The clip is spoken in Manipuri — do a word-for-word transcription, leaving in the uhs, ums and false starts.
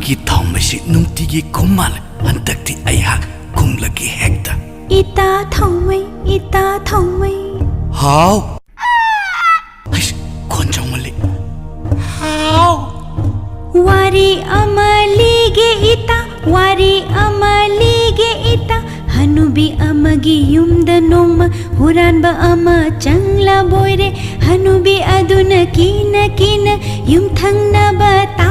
ꯀꯤ ꯊꯥꯎꯃꯩꯁꯤ ꯅꯨꯡꯇꯤꯒꯤ ꯈꯨꯝ ꯃꯥꯜꯂꯦ꯫ ꯍꯟꯗꯛꯇꯤ ꯑꯩꯍꯥꯛ ꯈꯨꯝꯂꯒꯦ ꯍꯦꯛꯇ꯫ ꯏꯇꯥ ꯊꯥꯎꯃꯩ, ꯏꯇꯥ ꯊꯥꯎꯃꯩ꯫ ꯍꯥꯎ꯫ ꯑꯩꯁ, ꯈꯣꯟ ꯆꯥꯎꯃꯜꯂꯤ꯫ ꯍꯥꯎ꯫ ꯋꯥꯔꯤ ꯑꯃ ꯂꯤꯒꯦ ꯏꯇꯥ, ꯋꯥꯔꯤ ꯑꯃ ꯂꯤꯒꯦ ꯏꯇꯥ꯫ ꯍꯅꯨꯕꯤ ꯑꯃꯒꯤ ꯌꯨꯝꯗ ꯅꯣꯡꯃ ꯍꯨꯔꯥꯟꯕ ꯑꯃ ꯆꯪꯂꯕꯣꯏꯔꯦ꯫ ꯍꯅꯨꯕꯤ ꯑꯗꯨꯅ ꯀꯤꯅ ꯀꯤꯅ ꯌꯨꯝꯊꯪꯅꯕ ꯇꯥ